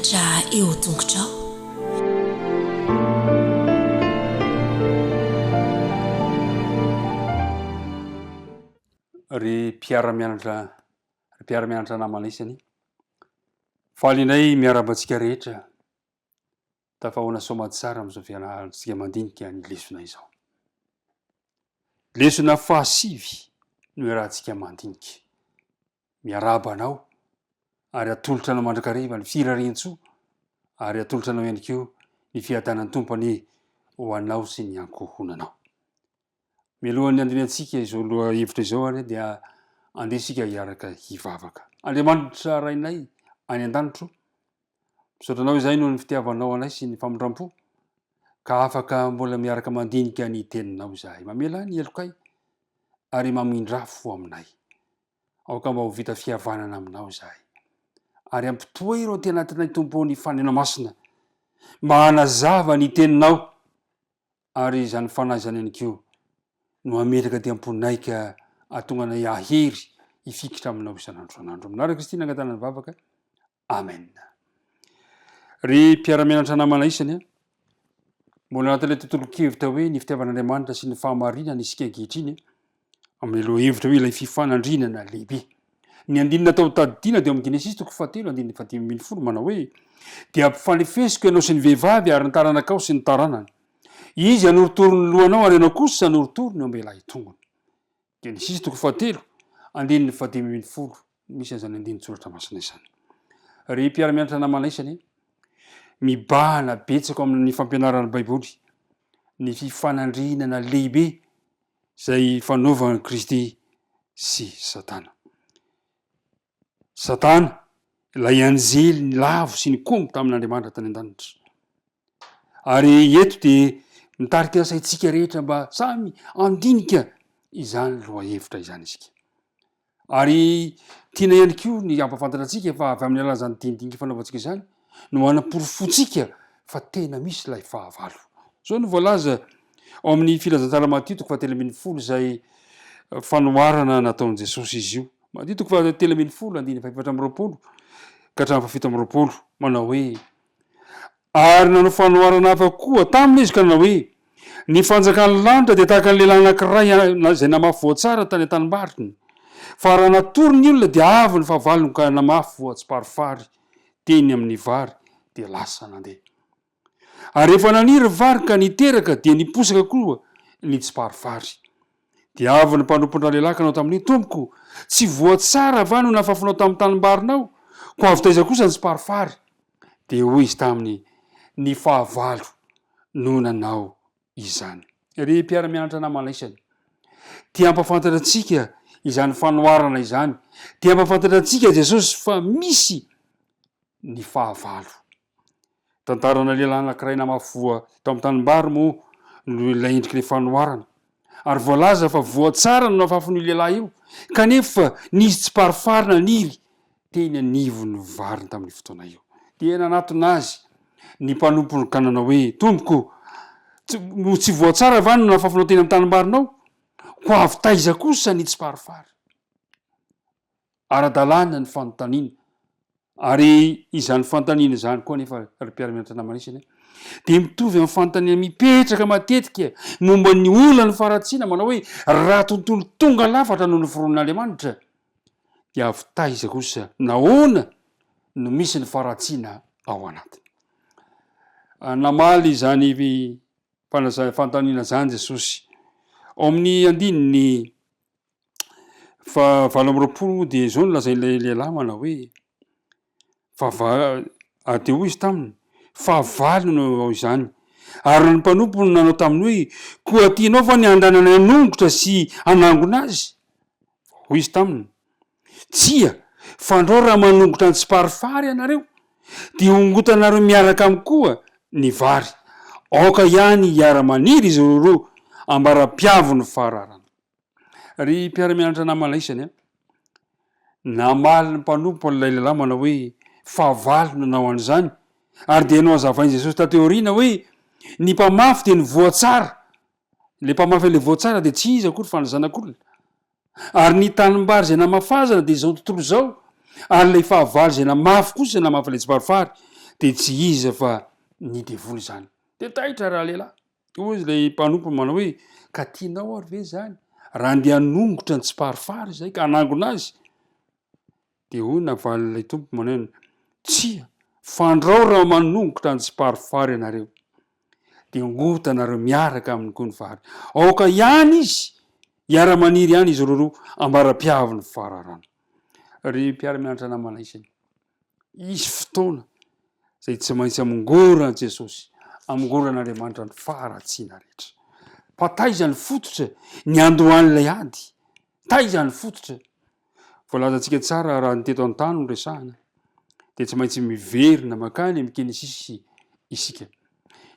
Anatra eo tongotrao. Ry mpiara-mianatra, ry mpiara-mianatra namana isany, faly indray miarahaba antsika rehetra tafahoana soamatsara amin'izao fiarahantsika mandinika ny lesona izao. Lesona fahasivy no iarahantsika mandinika. Miarahaba anao ary atolotra anao mandrakariva ny firarian-tsoa ary atolotra anao ihany koa ny fiadanan'ny Tompo anie ho anao sy ny ankohonanao. Mialohan'ny handinihantsika izao lohahevitra izao ary dia andeha isika hiaraka hivavaka. Andriamanitra Rainay any an-danitro, misaotra anao izahay noho ny fitiavanao anay sy ny famindram-po ka afaka mbola miaraka mandinika ny teninao izahay. Mamela ny helokay ary mamindrà fo aminay. Aoka mba ho vita fihavanana aminao izahay. Ary ampitoero aty anatinay Tompo ô ny Fanahinao Masina mba hanazava ny teninao ary izany Fanahy izany ihany koa no hametraka aty am-ponay ka hahatonga anay hahery hifikitra aminao isan'andro isan'andro. Amin'ny anaran'i Kristy nangatahana ny vavaka. Amen. Ry mpiara-mianatra namana isany a, mbola anatin'ilay tontolon-kevitra hoe ny fitiavan'Andriamanitra sy ny fahamarinana isika ankehitriny, amin'ny lohahevitra hoe ilay fifanandrinana lehibe. Ny andininy natao tadidiana dia ao amin'ny Genesisy toko fahatelo andininy fahadimy ambin'ny folo manao hoe dia ampifanefesiko ianao sy ny vehivavy ary ny taranakao sy ny taranany. Izy hanorotoro ny lohanao ary ianao kosa hanorotoro ny ombelahy tongony. Genesisy toko fahatelo, andininy fahadimy ambin'ny folo, misy an'izany andinin-tsoratra masina izany. Ry mpiara-mianatra namana isany, mibahana betsaka ao amin'ny fampianaran'ny Baiboly ny fifanandrinana lehibe izay fanaovan'i Kristy sy Satana. Satana, ilay anjely nilavo sy nikomy tamin'Andriamanitra tany an-danitra. Ary eto dia mitarika ny saintsika rehetra mba samy handinika izany lohahevitra izany isika. Ary tiana ihany koa ny hampahafantatra antsika fa avy amin'ny alalan'izany dinidinika fanaovantsika izany no hanaporofoantsika fa tena misy ilay fahavalo. Izao no voalaza ao amin'ny filazantsara Matio toko fahatelo ambin'ny folo izay fanoharana nataon'i Jesosy izy io. Matio toko fahatelo ambin'ny folo andininy fahefatra amby 20 ka hatramin'ny fahafito amby 20 manao hoe Ary nanao fanoharana hafa koa taminy izy ka nanao hoe, Ny fanjakan'ny lanitra dia tahaka ny lehilahy anankiray izay namafy voa tsara tany an-tanimbariny. Fa raha natory ny olona dia avy ny fahavalony ka namafy voa tsiparifary teny amin'ny vary dia lasa nandeha. Ary rehefa naniry ny vary ka niteraka dia niposaka koa ny tsiparifary. Dia avy ny mpanompon-dralehilahy ka nanao taminy hoe, Tompoko, tsy voa tsara va no nafafinao tamin'ny tanimbarinao? Koa avy taiza kosa ny tsiparifary? Dia hoy izy taminy, Ny fahavalo no nanao izany. Ry mpiara-mianatra namana isany, te hampahafantatra antsika izany fanoharana izany, te hampahafantatra antsika Jesosy fa misy ny fahavalo. Tantarana lehilahy anankiray namafy voa tao amin'ny tanimbary moa no ilay endrik'ilay fanoharana. Ary voalaza fa voa tsara no nafafin'io lehilahy io, kanefa nisy tsiparifary naniry teny anivon'ny variny tamin'io fotoana io. Dia nanatona azy ny mpanompony ka nanao hoe, Tompoko, tsy, tsy voa tsara va no nafafinao teny amin'ny tanimbarinao? Koa avy taiza kosa ny tsiparifary? Ara-dalàna ny fanontaniana, ary izany fanontaniana izany koa anefa, ry mpiara-mianatra namana isany, dia mitovy amin'ny fanontaniana mipetraka matetika momba ny olan'ny faharatsiana, manao hoe, raha tontolo tonga lafatra no noforonin'Andriamanitra, dia avy taiza kosa, nahoana no misy ny faharatsiana ao anatiny? Namaly izany fanontaniana izany Jesosy. Ao amin'ny andininy Fa 28 dia izao no lazain'ilay lehilahy manao hoe, fa va, ary dia hoy izy taminy, fahavalo no ao izany. Ary ny mpanompony nanao taminy hoe, koa tianao va ny handananay hanongotra sy hanangona azy? Hoy izy taminy, tsia, fandrao raha manongotra ny tsiparifary ianareo, dia hongotanareo miaraka aminy koa ny vary. Aoka ihany hiara-maniry izy roroa ambara-piavon'ny fararano. Ry mpiara-mianatra namana isany a! Namaly ny mpanompo an'ilay lehilahy manao hoe, Fahavalo nanao an'izany. Ary dia nohazavain'i Jesosy taty aoriana hoe, Ny mpamafy dia ny voa tsara. Ilay mpamafy an'ilay voa tsara dia tsy iza akory fa ny Zanak'olona. Ary ny tanimbary izay namafazana dia izao tontolo izao. Ary ilay fahavalo izay namafy kosa, namafy ilay tsiparifary, Dia tsy iza fa ny devoly izany. Dia taitra ralehilahy. Hoy ilay mpanompo manao hoe, ka tianao ary ve izany raha andeha hanongotra ny tsiparifary izay ka hanangona azy? Dia hoy navalin'ilay tompo manao hoe, tsia, fandrao raha manongotra ny tsiparifary ianareo, dia hongotanareo miaraka aminy koa ny vary. Aoka ihany izy, hiara-maniry ihany izy roroa, ambara-piavin'ny fararano. Ry mpiara-mianatra namana isany, Hisy fotoana izay tsy maintsy hamongoran'i Jesosy, hamongoran'Andriamanitra ny faharatsiana rehetra. Fa taiza ny fototra niandohan'ilay ady? Taiza ny fototra? Voalazantsika tsara raha ny teto an-tany no resahana, dia tsy maintsy miverina mankany amin'ny Genesisy isika.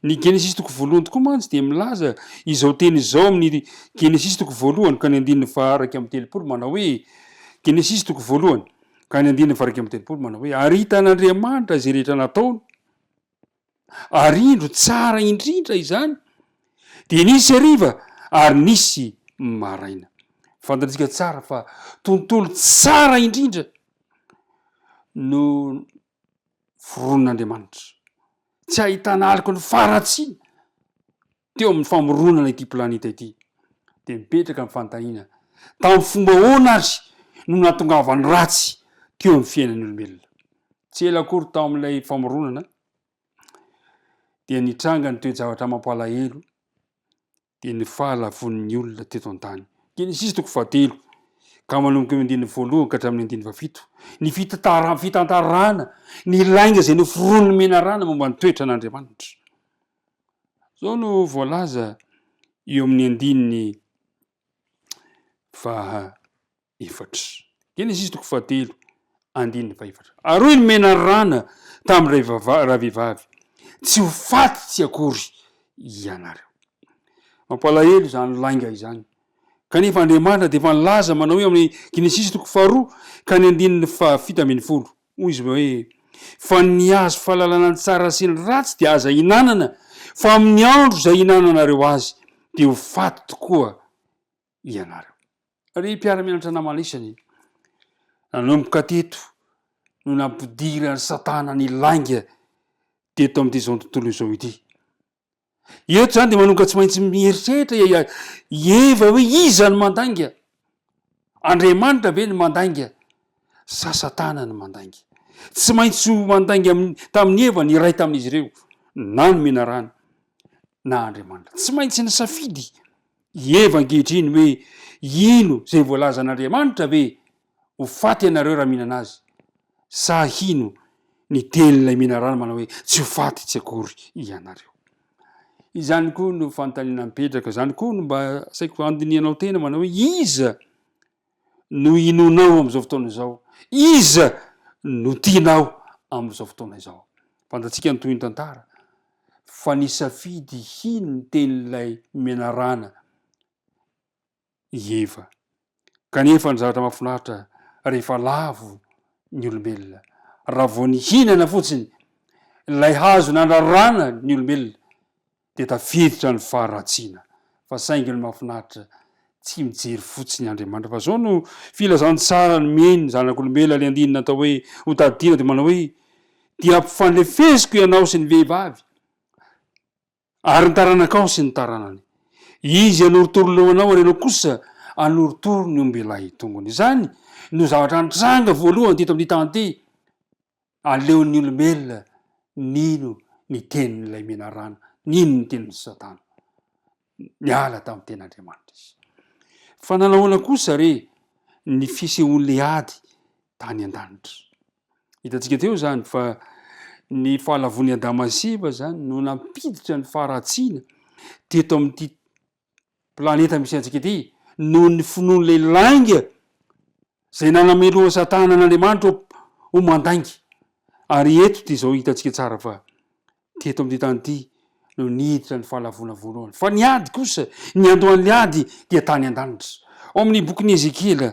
Ny Genesisy toko voalohany tokoa mantsy dia milaza izao teny izao amin'ny Genesisy toko voalohany ka ny andininy faha-31 manao hoe, Genesisy toko voalohany ka ny andininy faha-31 manao hoe, Ary hitan'Andriamanitra izay rehetra nataony, ary indro tsara indrindra izany, dia nisy hariva ary nisy maraina. Fantatsika tsara fa tontolo tsara indrindra no foronin'Andriamanitra. Tsy ahitana aloky ny faharatsiana teo amin'ny famoronana ity planeta ity. Dia mipetraka ny fanontaniana, tamin'ny fomba ahoana ary no nahatongavan'ny ratsy teo amin'ny fiainan'ny olombelona? Tsy ela akory tao amin'ilay famoronana dia nitranga ny toe-javatra mampalahelo dia ny fahalavoan'ny olona teto an-tany. Genesisy toko fahatelo, ka manomboka eo andininy voalohany ka hatramin'ny andininy fahafito, ny fitantara- fitantarana ny lainga izay noforonin'ny menarana momba ny toetran'Andriamanitra. Izao no voalaza eo amin'ny andininy faha efatra. Genesisy toko fahatelo, andininy fahefatra. Ary hoy ny menarana tamin'ny ravehivavy, Tsy ho faty tsy akory ianareo. Mampalahelo izany lainga izany. Kanefa Andriamanitra dia efa nilaza manao hoe amin'ny Genesisy toko faharoa ka ny andininy fahafito ambin'ny folo. Hoy izy hoe, Fa ny hazo fahalalana ny tsara sy ny ratsy dia aza ihinanana, fa amin'ny andro izay ihinananareo azy dia ho faty tokoa ianareo. Ry mpiara-mianatra namana isany, nanomboka teto no nampidiran'i Satana ny lainga teto amin'ity izao tontolo izao ity. Eto izany dia manomboka tsy maintsy mieritreritra i Eva hoe iza no mandainga? Andriamanitra ve no mandainga sa Satana no mandainga? Tsy maintsy ho mandainga tamin'i Eva ny iray tamin'izy ireo, na ny menarana na Andriamanitra. Tsy maintsy nisafidy I Eva ankehitriny hoe hino izay voalazan'Andriamanitra ve ho faty ianareo raha mihinana azy sa hino ny tenin'ilay menarana manao hoe tsy ho faty tsy akory ianareo. Izany koa no fanontaniana mipetraka, izany koa no mba asaiko handinihanao tena manao hoe iza no inoanao amin'izao fotoana izao? Iza no tianao amin'izao fotoana izao? Fantatsika ny tohin'ny tantara fa nisafidy hino ny tenin'ilay menarana i Eva. Kanefa ny zavatra mahafinaritra rehefa lavo ny olombelona, raha vao nihinana fotsiny ilay hazo nandrarana ny olombelona dia tafiditra ny faharatsiana. Fa saingy ny mahafinaritra, tsy mijery fotsiny Andriamanitra. Fa izao no filazantsara nomeny ny zanak'olombelona, ilay andininy natao hoe hotadidiana dia manao hoe, Dia ampifandrefesiko ianao sy ny vehivavy, ary ny taranakao sy ny taranany. Izy hanorotoro ny lohanao ary ianao kosa hanorotoro ny ombelahy tongony. Izany no zavatra nitranga voalohany teto amin'ity tany ity. Aleon'ny olombelona nino ny tenin'ilay menarana, nino ny tenin'i Satana. Niala tamin'ny tenin'Andriamanitra izy. Fa nanahoana kosa re ny fisehoan'ilay ady tany an-danitra? Hitantsika teo izany fa ny fahalavoan'i Adama sy Eva izany no nampiditra ny faharatsiana teto amin'ity planeta misy antsika ity noho ny finoan'ilay lainga izay nanamelohan'i Satana an'Andriamanitra ho mandainga. Ary eto dia izao hitantsika tsara fa teto amin'ity tany ity no niditra ny fahalavoana voalohany. Fa ny ady kosa, ny andohan'ny ady dia tany an-danitra. Ao amin'ny bokin'i Ezekiela,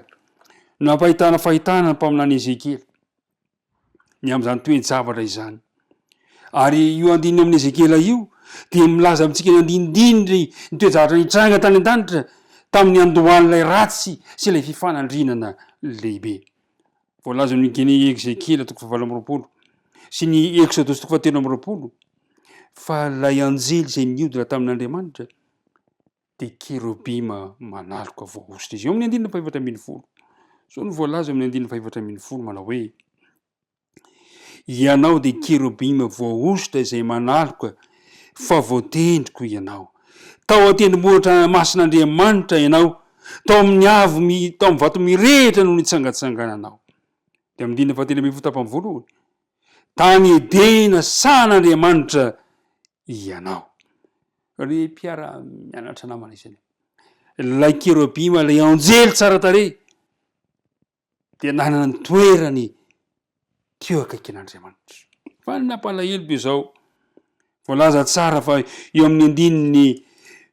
nampahitana fahitana ny mpaminany Ezekiela. ny amin'izany toe-javatra izany. Ary io andininy amin'ny Ezekiela io dia milaza amintsika ny andinindininy ny toe-javatra nitranga tany an-danitra tamin'ny andohan'ilay ratsy sy ilay fifanandrinana lehibe. Voalazan'ny Gene Ezekiela toko fahavalo amby roapolo. sy ny Eksodosy toko fahatelo amby 20 fa ilay anjely izay niodina tamin'Andriamanitra dia kerobima manaloka voahosotra izy. Eo amin'ny andininy faha-14. Izao no voalaza eo amin'ny andininy faha-14 manao hoe Ianao dia kerobima voahosotra izay manaloka fa voatendriko ianao. Tao an-tendrombohitra masin'Andriamanitra ianao, tao amin'ny avo mi, tao amin'ny vato mirehitra no nitsangatsangananao. Dia amin'ny andininy fahatelo ambin'ny folo tapany voalohany, tany Edena sahan'Andriamanitra ianao. Ry mpiara-mianatra namana isany, ilay kerobima, ilay anjely tsara tarehy, dia nanana ny toerany teo akaikin'Andriamanitra. Fa ny nampalahelo dia izao, voalaza tsara fa eo amin'ny andininy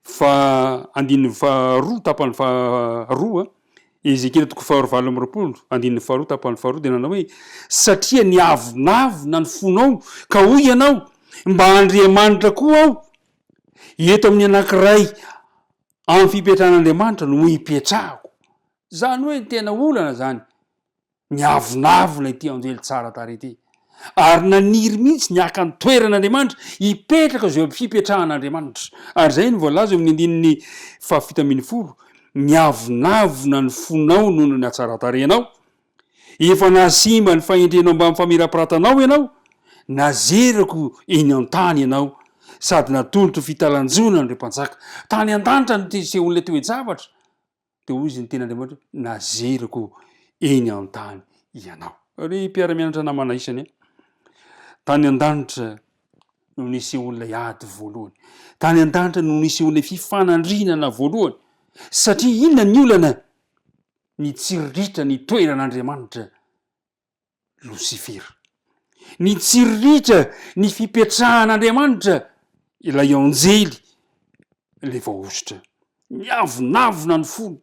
fa andininy faharoa tapany faharoa, Ezekiela toko faharoa 28, andininy faharoa tapany faharoa dia nanao hoe, satria niavonavona ny fonao ka hoy ianao, mba Andriamanitra koa aho, eto amin'ny anankiray amin'ny fipetrahan'Andriamanitra no hipetrahako. Izany hoe ny tena olana izany, niavonavona ity anjely tsara tarehy ity, ary naniry mihitsy ny haka ny toeran'Andriamanitra, hipetraka izay eo amin'ny fipetrahan'Andriamanitra. Ary izay no voalaza eo amin'ny andininy faha-17, Miavonavona ny fonao noho ny hatsaran-tarehinao, efa nahasimba ny fahendrenao mbamin'ny famirapiratanao ianao, nazerako eny an-tany ianao, sady natolotro fitalanjonana ireo mpanjaka. Tany an-danitra no nisehoan'ilay toe-javatra. Dia hoy izy niteny Andriamanitra hoe, Nazeriko eny an-tany ianao. Ry mpiara-mianatra namana isany, tany an-danitra no nisehoan'ilay ady voalohany. Tany an-danitra no nisehoan'ilay fifanandrinana voalohany. Satria inona ny olana? Nitsiriritra ny toeran'Andriamanitra Losifera. Nitsiriritra ny fipetrahan'Andriamanitra ilay anjely, ilay voahosotra. Niavonavona ny fony,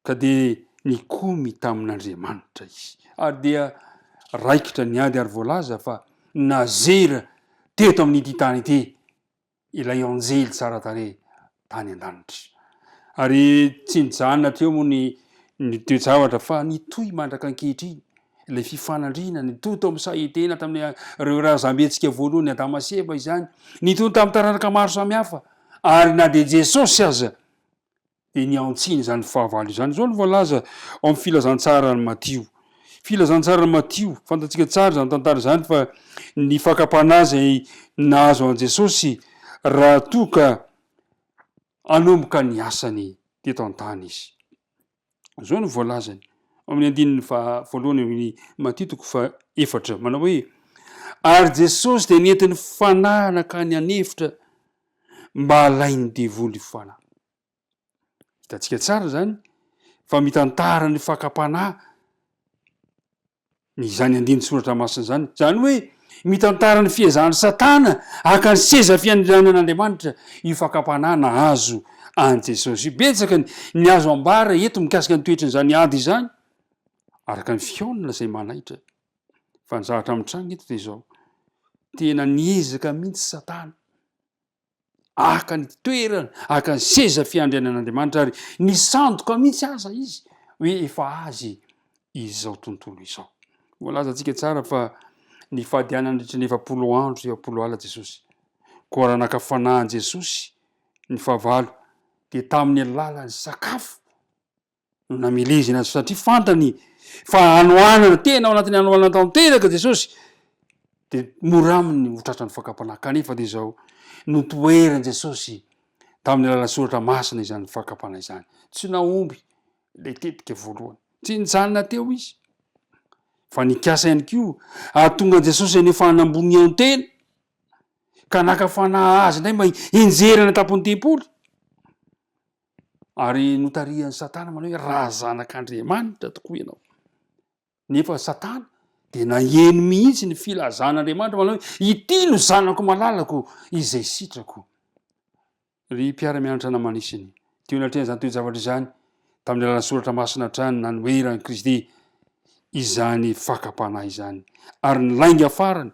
ka dia nikomy tamin'Andriamanitra izy. Ary dia raikitra ny ady ary voalaza fa nazera teto amin'ity tany ity ilay anjely tsara tarehy tany an-danitra. Ary tsy nijanona teo moa ny ny toe-javatra fa nitohy mandraka ankehitriny ilay fifanandriana, nitohy tao amin'ny saha Edena tamin'ny ireo razambentsika voalohany Adama sy Eva izany, nitohy tamin'ny taranaka maro samihafa ary na dia Jesosy aza dia niantsiny izany fahavalo izany. Izao no voalaza ao amin'ny filazantsaran'i Matio. Filazantsaran'i Matio, fantatsika tsara izany tantara izany fa ny fakam-panahy izay nahazo an'i Jesosy raha toa ka hanomboka ny asany teto an-tany izy. Izao no voalazany ao amin'ny andininy faha voalohany amin'ny Matio toko faha efatra manao hoe ary Jesosy dia nentin'ny fanahy nankany an'efitra mba halain'ny devoly fanahy. Hitantsika tsara izany fa mitantara ny fakam-panahy ny izany andinin-tsoratra masina izany. Izany hoe mitantara ny fiezahan'i Satana haka ny seza fiandrianan'Andriamanitra io fakam-panahy nahazo an'i Jesosy io. Betsaka ny azo ambara eto mikasika ny toetran'izany ady izany, araka ny fihaonana izay manaitra. Fa ny zavatra mitranga eto dia izao, tena niezaka mihitsy Satana haka ny toerana, haka ny seza fiandrianan'Andriamanitra ary nisandoka mihitsy aza izy hoe efa azy izao tontolo izao. Voalazantsika tsara fa nifady nandritra ny 40 andro sy 40 alina Jesosy. Koa raha naka fanahy an'i Jesosy ny fahavalo dia tamin'ny alalan'ny sakafo no namelezany azy satria fantany fa hanoanana, tena ao anatin'ny hanoanana tanteraka Jesosy, dia mora aminy ho tratran'ny fakam-panahy. Kanefa dia izao, notoheran'i Jesosy tamin'ny alalan'ny soratra masina izany fakam-panahy izany. Tsy nahomby ilay tetika voalohany. Tsy nijanona teo izy, fa nikasa ihany koa hahatonga an'i Jesosy haneho fanambonian-tena, ka naka fanahy azy indray mba hianjerana an-tampon'ny tempoly. Ary notarihan'i Satana manao hoe, Raha zanak'Andriamanitra tokoa ianao. Nefa Satana dia naheno mihitsy ny filazan'Andriamanitra manao hoe, Ity no zanako malalako izay sitrako. Ry mpiara-mianatra naman'isiny, teo anatrehan'izany toe-javatra izany, tamin'ny alalan'ny soratra masina hatrany nanoheran'i Kristy izany fakam-panahy izany. Ary ny lainga farany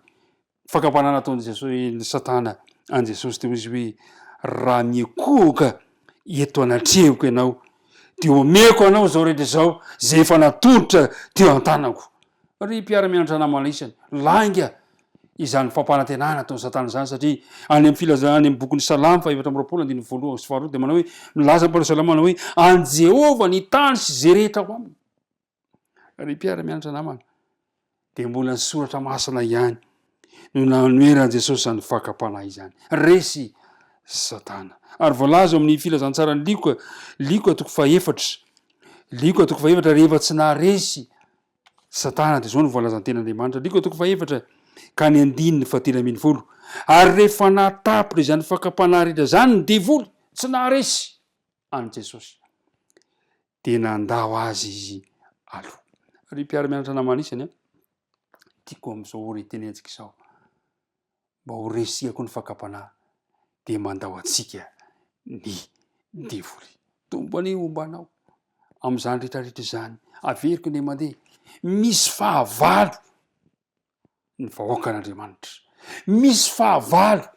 Fakam-panahy nataon'i Jesosy, Satana an'i Jesosy teo izy hoe, raha mikohoka eto anatrehako ianao, dia omeko anao izao rehetra izao izay efa natolotra teo an-tanako. Ry mpiara-mianatra namana isany, lainga! izany fampanantenana ataon'i Satana izany satria any amin'ny filazana any amin'ny bokin'ny Salamo faha-24 andininy voalohany sy faharoa dia manao hoe milaza ny mpanao salamo manao hoe an'i Jehovah ny tany sy izay rehetra ao aminy. Ry mpiara-mianatra namana, dia mbola ny soratra masina ihany no nanoheran'i Jesosy izany fakam-panahy izany. Resy Satana. Ary voalaza ao amin'ny filazantsaran'i Lioka, Lioka toko fahefatra, Lioka toko fahefatra, rehefa tsy naharesy Satana dia izao no voalazan'ny tenin'Andriamanitra, Lioka toko fahefatra ka ny andininy fahatelo 13. Ary rehefa nahatapitra izany fakam-panahy rehetra izany ny devoly, tsy naharesy an'i Jesosy. Dia nandao azy izy aloha. Ry mpiara-mianatra namana isany a, tiako amin'izao ora itenentsika izao, mba ho resika koa ny fakam-panahy, dia mandao antsika ny devoly. Tompo anie homba anao amin'izany rehetrarehetra izany. Averiko indray mandeha, misy fahavalo ny vahoakan'Andriamanitra. Misy fahavalo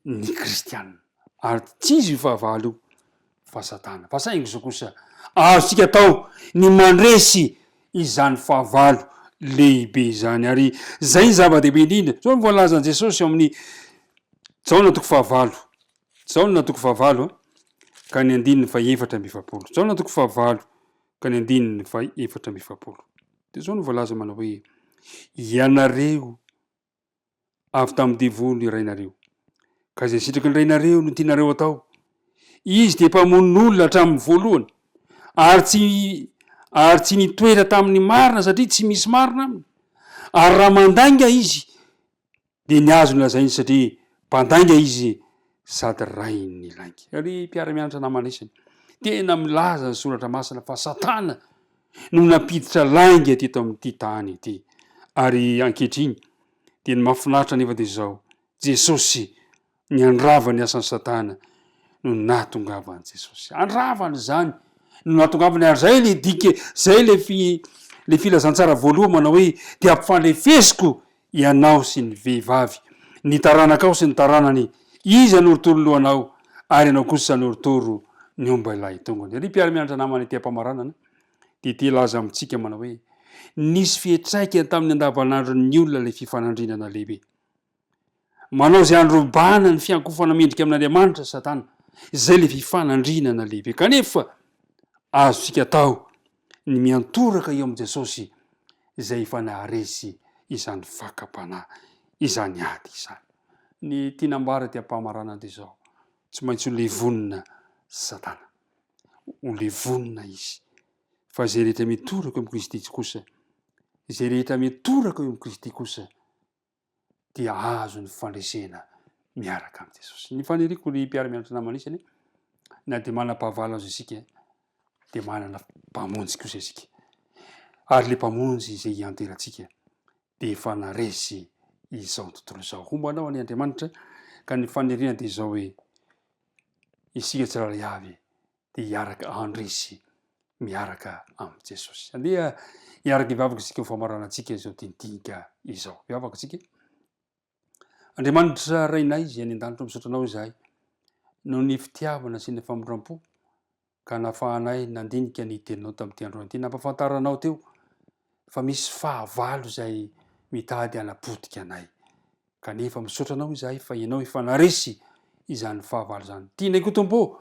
ny kristiana. Ary tsy izy io fahavalo io fa Satana. Fa saingy izao kosa, azontsika atao ny mandresy izany fahavalo lehibe izany. Ary izay ny zava-dehibe indrindra. Izao no voalazan'i Jesosy ao amin'ny Jaona toko fahavalo. Jaona toko fahavalo ka ny andininy faha-44. Jaona toko fahavalo ka ny andininy faha-44. Dia izao no voalaza manao hoe, Ianareo avy tamin'ny devoly ny rainareo, ka izay sitraky ny rainareo no tianareo atao. Izy dia mpamono olona hatramin'ny voalohany, ary tsy ary tsy nitoetra tamin'ny marina satria tsy misy marina aminy. Ary raha mandainga izy, dia ny azo nolazainy satria mpandainga izy sady rain'ny lainga. Ry mpiara-mianatra namana isany, tena milaza ny soratra masina fa Satana no nampiditra lainga teto amin'ity tany ity. Ary ankehitriny dia ny mahafinaritra anefa dia izao, Jesosy ny handrava ny asan'i Satana no nahatongavan'i Jesosy. Handravana izany no nahatongavany ary izay le dika, izay le fi, le filazantsara voalohany manao hoe dia ampifandrefesiko ianao sy ny vehivavy, ny taranakao sy ny taranany, izy hanorotoro ny lohanao ary ianao kosa hanorotoro ny ombilahy tongony. Ry mpiara-mianatra namana ety am-pamaranana, dia te hilaza amintsika manao hoe, nisy fiantraikany tamin'ny andavanandron'ny olona ilay fifanandrinana lehibe. Manao izay handrobana ny fiankofana mendrika amin'Andriamanitra Satana. Izay ilay fifanandrinana lehibe. Kanefa azontsika atao ny miantoraka eo amin'i Jesosy izay efa naharesy izany fakam-panahy, izany ady izany. Ny tiana ambara dia am-pamaranana dia izao, tsy maintsy ho levonina Satana. Ho levonina izy. Fa izay rehetra mitoraka eo amin'i Kristy kosa, izay rehetra mitoraka eo amin'i Kristy kosa dia azo ny fandresena miaraka amin'i Jesosy. Ny faniriako ry mpiara-mianatra namana isany, na dia manam-pahavalo aza isika, dia manana Mpamonjy kosa isika. Ary ilay Mpamonjy izay hianterantsika dia efa naresy izao tontolo izao. Homba anao anie Andriamanitra, ka ny faniriana dia izao hoe, isika tsirairay avy dia hiaraka handresy miaraka amin'i Jesosy. Andeha hiaraka hivavaka isika ho famaranantsika izao dinidinika izao. Hivavaka isika. Andriamanitra Rainay izay any an-danitra, misaotra anao izahay noho ny fitiavana sy ny famindram-po ka nafahanay nandinika ny teninao tamin'ity androany ity. Nampahafantaranao teo fa misy fahavalo izay mitady hanapotika anay. Kanefa misaotra Anao izahay fa Ianao efa naresy izany fahavalo izany. Tianay koa Tompo ô,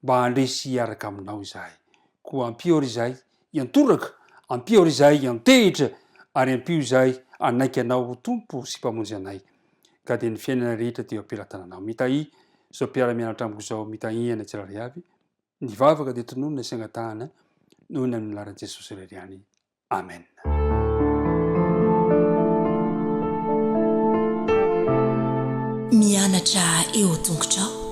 mba handresy hiaraka Aminao izahay. Koa ampio ary izahay hiantoraka, ampio ary izahay hiantehitra, ary ampio izahay hanaiky Anao ho Tompo sy Mpamonjy anay. Ka dia ny fiainana rehetra dia eo am-pelatananao. Mitahia izao mpiara-mianatra amiko izao, mitahia anay tsirairay avy. Ny vavaka dia tononina sy angatahana noho ny amin'ny anaran'i Jesosy irery ihany. Amen. Mianatra eo tongotrao.